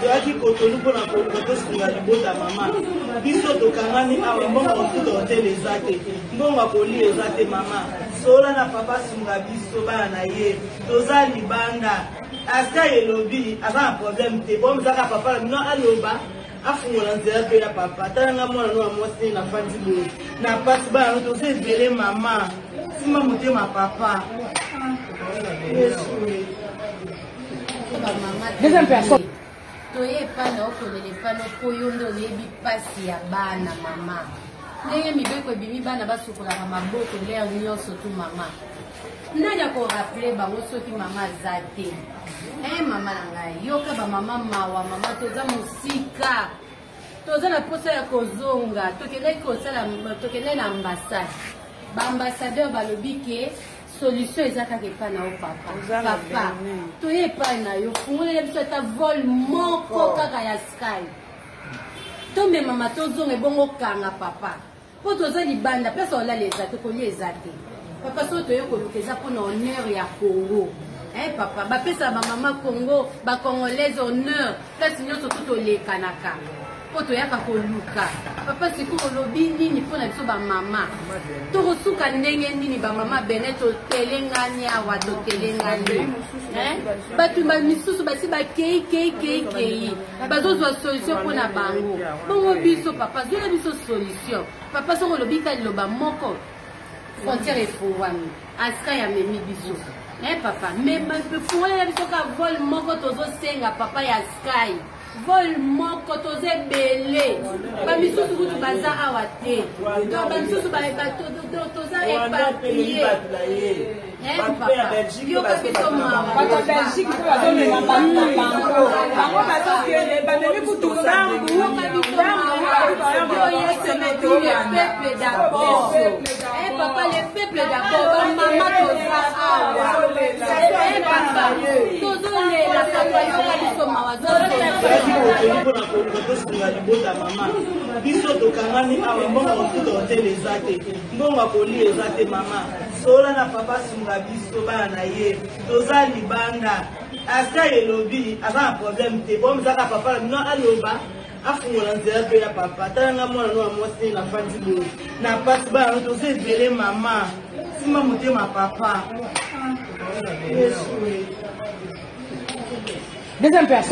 Toyaki Cotonou mpo na koluka tosunga libota mama. Biso tokangami awa, mbongo ya kofuta hotel eza te, mbongo ya kolia eza te mama. Solola na papa asunga biso bana na ye, toza libanda. Ata elobi aza na problème te, problème eza kaka papa na bino aloba afungola nzela mpe ya papa. Tala nga mwana no ya mwasi nde nafandi boye na pasi, bana no toza ebele mama, simba motema papa. Yesu. Deuxième personne. Toye epai na okolela epai no mpo yo nde oyebi mpasi ya bana mama. Ndenge mibeko ebimi bana basukolaka maboko lere nyonso tu mama. Nani akoraple bango soki mama aza te? Eh mama na ngai, yoka ba mama mawa mama, toza mosika. Toza na posa ya kozonga, tokendaki kosala tokendaki na ambassade. Ba ambassadeur balobi ke solution eza kaka epai na yo papa. Papa, toye epai na yo, fungolela biso ata vol moko kaka ya sky. Tomemama tozonga ebongo kanga papa. Po toza libanda, place olala eza te, kolia eza te. Papa soki toye koluka eza pona honneur ya Congo. Eh papa, bapesa ba mama Congo, ba congolaise honneur, place nyonso tu tolekanaka. Po toyaka koluka. Papa sikoyo olobi nini pona biso ba mama? Tokosuka ndenge nini ba mama Benin totelengani awa totelengani. Eh? Bato ba misusu basi bakei kei kei kei. Bazozwa solution pona bango. Bongo biso papa, zwela biso solution. Papa soki olobi ka liloba moko frontière efungwami aska ya memi biso eh papa mema fungolela biso ka vol moko tozosenga papa ya sky vol moko toza ebele bamisusu kutu baza awa te donc bamisusu toza éparpille eh papa yoka biso mawa bato ya belgique mpe bazomema bato na bango bango bazokende bamemi kutu ndambu le peuple d'abord eh papa le peuple d'abord bamama toza awa eh papa tozolela papa yoka biso mawa mpona koluka tosunga libota mama. Biso tokangami awa, mbongo ya kofuta hotel eza te, mbongo ya kolia eza te mama. Solola na papa asunga biso bana na ye, toza libanda. Ata elobi aza na problème te, problème eza kaka papa na bino aloba afungola nzela mpe ya papa. Tala nga mwana no ya mwasi nde nafandi boye na pasi, bana no toza ebele mama, simba motema papa. Yesu. Deuxième personne.